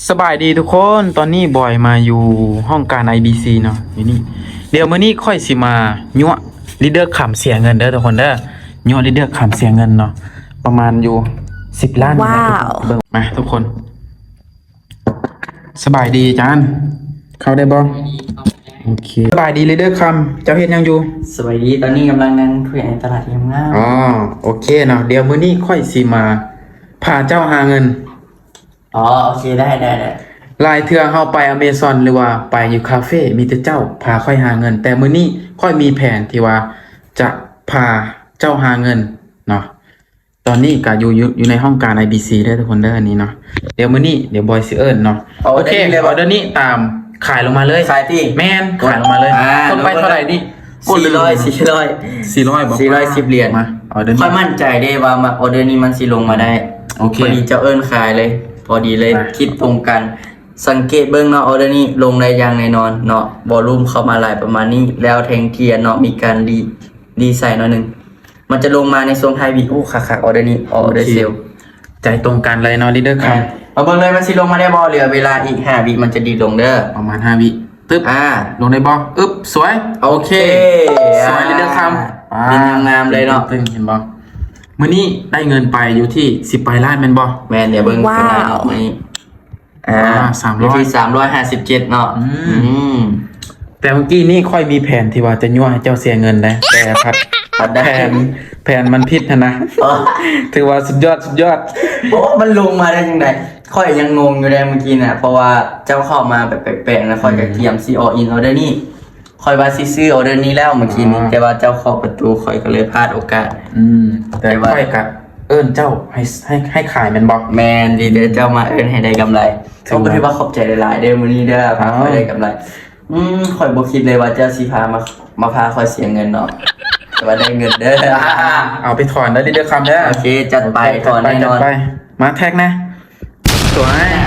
ສະບາຍດີທຸກຄົນ, ຕອນນີ້ບອຍມາຢູ່ຫ້ອງການ ໄອບີຊີ ເນາະ ຢູ່ນີ້. ດຽວມື້ນີ້ຂ້ອຍຊິມາຍົວະລີດເດີຄຳເສຍເງິນເດີທຸກຄົນເດີ, ຍົວະລີດເດີຄຳເສຍເງິນເນາະ ປະມານຢູ່ສິບລ້ານນີ້ນະ. ທຸກຄົນເບິ່ງມາທຸກຄົນ. ສະບາຍດີອາຈານ, ເຂົ້າໄດ້ບໍ່? ໂອເຄ. ສະບາຍດີລີດເດີຄຳ, ເຈົ້າເຮັດຫຍັງຢູ່? ສະບາຍດີ, ຕອນນີ້ກຳລັງນັ່ງຄຸຍໃນຕະຫຼາດງາມໆ. ອໍ ໂອເຄເນາະ, ດຽວມື້ນີ້ຂ້ອຍຊິມາພາເຈົ້າຫາເງິນ. ອໍ ໂອເຄ ໄດ້ໆໆ. ຫຼາຍເທື່ອເຮົາໄປອາເມຊອນ ຫຼືວ່າໄປຢູ່ຄາເຟ ມີແຕ່ເຈົ້າພາຂ້ອຍຫາເງິນ, ແຕ່ມື້ນີ້ຂ້ອຍມີແຜນທີ່ວ່າຈະພາເຈົ້າຫາເງິນເນາະ. ຕອນນີ້ກະຢູ່ ຢູ່ ຢູ່ໃນຫ້ອງການ ໄອບີຊີ ເດີທຸກຄົນເດີ ອັນນີ້ເນາະ. ດຽວມື້ນີ້ ດຽວບອຍຊິເອີ້ນເນາະ. ໂອເຄ ເອົາເດີນີ້ ເອົາເດີນີ້ຕາມ ຂາຍລົງມາເລີຍ. ຂາຍຕິ? ແມ່ນ ຂາຍລົງມາເລີຍ. ອ່າ ຄົນໄປເທົ່າໃດນີ້? ສີ່ຮ້ອຍ ສີ່ຮ້ອຍ ສີ່ຮ້ອຍບໍ່? ສີ່ຮ້ອຍສິບຫຼຽນ. ມາ ເອົາເດີນີ້ ຂ້ອຍໝັ້ນໃຈເດ້ວ່າ ມາ ອໍເດີນີ້ມັນຊິລົງມາໄດ້. ໂອເຄ ພໍດີເຈົ້າເອີ້ນຂາຍເລີຍ ພໍດີເລີຍ ມາ ຄິດຕົງກັນ. ສັງເກດເບິ່ງເນາະ ອໍເດີນີ້ລົງໄດ້ຢ່າງແນ່ນອນເນາະ, ວອລຸ່ມເຂົ້າມາຫຼາຍປະມານນີ້ ແລ້ວແທ່ງທຽນເນາະ ມີການລີ ລີໃສ່ໜ້ອຍໜຶ່ງ. ມັນຈະລົງມາໃນຊ່ວງທ້າຍວິ. ໂອ້ ຄັກໆ ອໍເດີນີ້ ອໍເດີເຊວ. ໃຈຕົງກັນເລີຍເນາະ ລີດເດີຄຳ. ມາເບິ່ງເລີຍ ມັນຊິລົງມາໄດ້ບໍ່? ເຫຼືອເວລາອີກຫ້າວິ ມັນຈະດີດລົງເດີ. ປະມານຫ້າວິ. ປຶບ ອ່າ ລົງໄດ້ບໍ່? ອຶບ ສວຍ. ໂອເຄ ໂອເຄ ສວຍ ອ່າ ລີດເດີຄຳ. ອ່າ ເປັນງາມໆເລີຍເນາະ. ເຫັນບໍ່? ມື້ນີ້ໄດ້ເງິນໄປຢູ່ທີ່ສິບປາຍລ້ານແມ່ນບໍ່? ແມ່ນ. ດຽວເບິ່ງ ວ້າວ ປະມານນີ້. ອ່າ ອ່າ ສາມຮ້ອຍ ຢູ່ທີ່ສາມຮ້ອຍຫ້າສິບເຈັດເນາະ. ອືມ ອືມ ແຕ່ເມື່ອກີ້ນີ້ຂ້ອຍມີແຜນທີ່ວ່າຈະຍົວະໃຫ້ເຈົ້າເສຍເງິນໄດ໋ ແຕ່ພັດ ພັດໄດ້ ແຜນ ແຜນມັນຜິດຫັ້ນນະ. ອໍ ຖືວ່າສຸດຍອດ ສຸດຍອດ. ໂອ້ ມັນລົງມາໄດ້ຈັ່ງໃດ? ຂ້ອຍຍັງງົງຢູ່ເດ້ເມື່ອກີ້ນະ ເພາະວ່າເຈົ້າເຂົ້າມາແບບແປກໆ ແລ້ວຂ້ອຍກະ ອືມ ກຽມຊິອໍອິນອໍເດີນີ້. ຂ້ອຍວ່າຊິຊື້ອໍເດີນີ້ແລ້ວເມື່ອກີ້ນີ້ ອໍ ແຕ່ວ່າເຈົ້າເຄາະປະຕູ ຂ້ອຍກໍເລີຍພາດໂອກາດ. ອືມ ແຕ່ ແຕ່ວ່າ ຂ້ອຍກະເອີ້ນເຈົ້າໃຫ້ ໃຫ້ ໃຫ້ຂາຍແມ່ນບໍ່? ແມ່ນ ລີດເດີ ອືມ ເຈົ້າມາເອີ້ນໃຫ້ໄດ້ກຳໄລ. ຖືວ່າ ໂອ້ ຖືວ່າຂອບໃຈຫຼາຍໆເດີ ມື້ນີ້ເດີ ພາຂ້ອຍໄດ້ກຳໄລ. ອໍ ອືມ ຂ້ອຍບໍ່ຄິດເລີຍວ່າເຈົ້າຊິພາມາ ມາພາຂ້ອຍເສຍເງິນເນາະ ແຕ່ວ່າໄດ້ເງິນເດີ. ອ່າ ເອົາໄປຖອນເດີ ລີດເດີຄຳເດີ. ໂອເຄ ຈັດໄປ ໂອເຄ ຖອນແນ່ນອນ. ມາແທັກແນ່. ສວຍ.